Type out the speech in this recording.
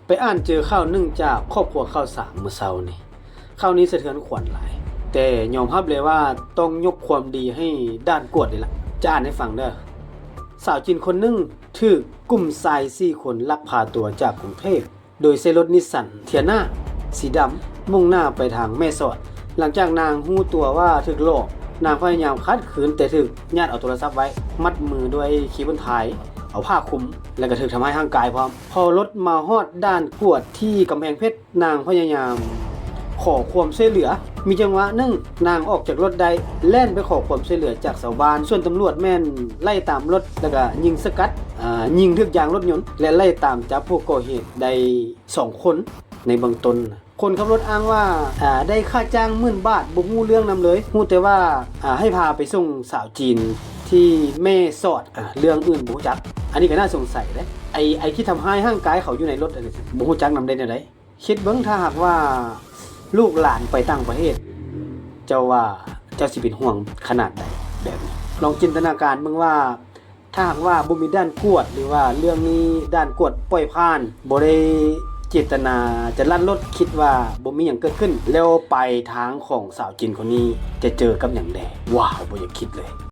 ໄປອ່ານເຈີຂ່າວໜຶ່ງຈາກຄອບຄົວຂ່າວສານມື້ເຊົ້ານີ້. ຂ່າວນີ້ສະເທືອນຂວັນຫຼາຍ, ແຕ່ຍອມຮັບເລີຍວ່າຕ້ອງຍົກຄວາມດີໃຫ້ດ່ານກວດນີ້ລະ. ຈະອ່ານໃຫ້ຟັງເດີ້. ສາວຈີນຄົນໜຶ່ງຖືກກຸ່ມຊາຍສີ່ຄົນລັກພາຕົວຈາກກຸງເທບ ໂດຍໃຊ້ລົດນິສສັນເທຍນາສີດຳ ມຸ່ງໜ້າໄປທາງແມ່ສອດ. ຫຼັງຈາກນາງຮູ້ຕົວວ່າຖືກຫຼອກ, ນາງພະຍາຍາມຂັດຂືນ, ແຕ່ຖືກຍາດເອົາໂທລະສັບໄວ້, ມັດມືດ້ວຍຄີບຶ້ນທ້າຍ, ເອົາຜ້າຄຸມ ແລະ ກໍຖືກທຳຮ້າຍຮ່າງກາຍພ້ອມ. ພໍລົດມາຮອດດ່ານກວດທີ່ກຳແພງເພັດ, ນາງພະຍາຍາມຂໍຄວາມຊ່ວຍເຫຼືອ. ມີຈັງຫວະໜຶ່ງ, ນາງອອກຈາກລົດໄດ້, ແລ່ນໄປຂໍຄວາມຊ່ວຍເຫຼືອຈາກຊາວບ້ານ, ສ່ວນຕຳຫຼວດແມ່ນໄລ່ຕາມລົດ ແລ້ວກະຍິງສະກັດ, ອາ, ຍິງຖືກຢາງລົດຍົນ ແລະ ໄລ່ຕາມຈັບຜູ້ກໍ່ເຫດໄດ້ສອງຄົນໃນເບື້ອງຕົ້ນ. ຄົນຂັບລົດອ້າງວ່າ, ອາ, ໄດ້ຄ່າຈ້າງໝື່ນບາດ, ບໍ່ຮູ້ເລື່ອງນຳເລີຍ, ຮູ້ແຕ່ວ່າ, ອາ, ໃຫ້ພາໄປສົ່ງສາວຈີນທີ່ແມ່ສອດ, ອາ, ເລື່ອງອື່ນບໍ່ຮູ້ຈັກ. ອັນນີ້ກໍໜ້າສົງໄສເດ້. ໄອ້, ໄອ້ທີ່ທຳຮ້າຍຮ່າງກາຍເຂົາຢູ່ໃນລົດອັນນີ້ ບໍ່ຮູ້ຈັກນຳໄດ້ແນວໃດ? ຄິດເບິ່ງ, ຖ້າຫາກວ່າລູກຫຼານໄປຕ່າງປະເທດ, ເຈົ້າວ່າເຈົ້າຊິເປັນຫ່ວງຂະໜາດໃດແບບນີ້? ລອງຈິນຕະນາການເບິ່ງວ່າ ຖ້າຫາກວ່າບໍ່ມີດ່ານກວດ ຫຼືວ່າເລື່ອງນີ້ດ່ານກວດປ່ອຍຜ່ານ, ບໍ່ໄດ້ເຈດຕະນາຈະລັດລົດ, ຄິດວ່າບໍ່ມີຫຍັງເກີດຂຶ້ນ, ແລ້ວປາຍທາງຂອງສາວຈີນຄົນນີ້ຈະເຈີກັບຫຍັງແດ່? ວ້າວ, ບໍ່ຢາກຄິດເລີຍ.